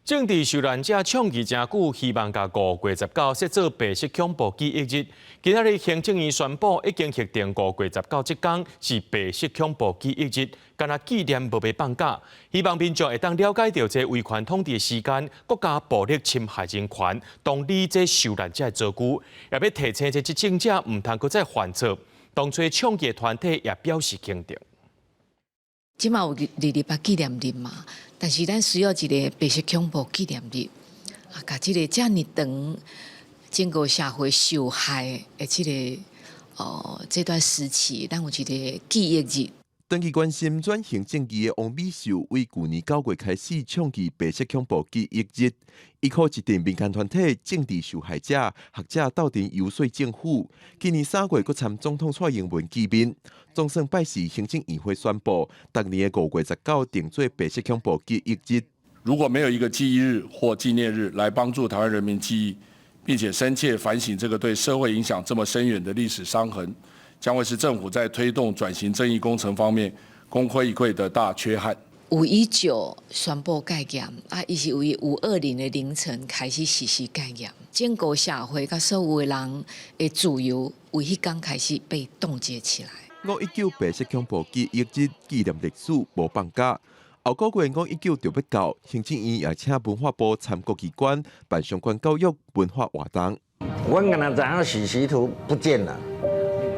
政治受難者倡議誠久，希望共5月19設做白色恐怖記憶日。今仔日行政院宣布，已經核定五月十九這工是白色恐怖記憶日，干焦紀念無欲放假。希望民眾會當了解著這威權統治時間，國家暴力侵害人權，同理這受難者的遭遇，也欲提醒這執政者毋通閣再犯錯。當初倡議團體也表示肯定。這馬有228紀念日嘛，但是咱需要一个白色恐怖紀念日，啊，共這个遮爾長整個社會受害的這个這段時期，咱有一个記憶日。長期關心轉型正義的王美秀，為舊年9月開始倡議白色恐怖記憶日，伊靠一陣民間團體、政治受害者、學者鬥陣遊說政府。今年3月，閣參總統蔡英文見面，總算拜四行政院會宣布，逐年的5月19定做白色恐怖記憶日。如果沒有一個記憶日或紀念日來幫助台灣人民記憶，並且深切反省這個對社會影響這麼深遠的歷史傷痕，將會是政府在推動轉型正義工程方面功虧一簣的大缺憾。5·19宣布戒嚴，啊，伊是為5·20的凌晨開始實施戒嚴，整個社會佮所有的人的自由，為彼工開始被凍結起來。5·19白色恐怖記憶日紀念歷史無放假，後個月5·19就欲到，行政院也請文化部參各機關辦相關教育文化活動。我敢若知影許徐圖不見了。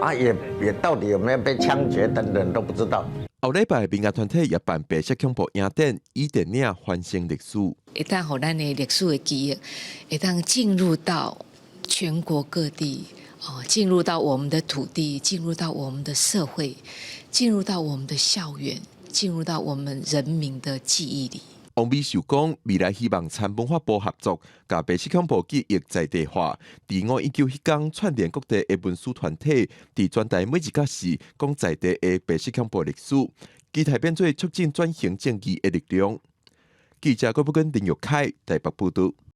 啊，也到底有沒有被槍決等等都不知道。後禮拜民間團體也辦白色恐怖影展，以電影反省歷史。會當予咱的歷史的記憶，會當進入到全國各地，哦，進入到我們的土地，進入到我們的社會，進入到我們的校園，進入到我們人民的記憶裡。王美秀講，未來希望參文化部合作，共白色恐怖記憶在地化。佇5·19彼工串聯各地的文史團體，佇全台每一個市講在地的白色恐怖歷史，期待變做促進轉型正義的力量。記者郭寶根、林玉凱台北報導。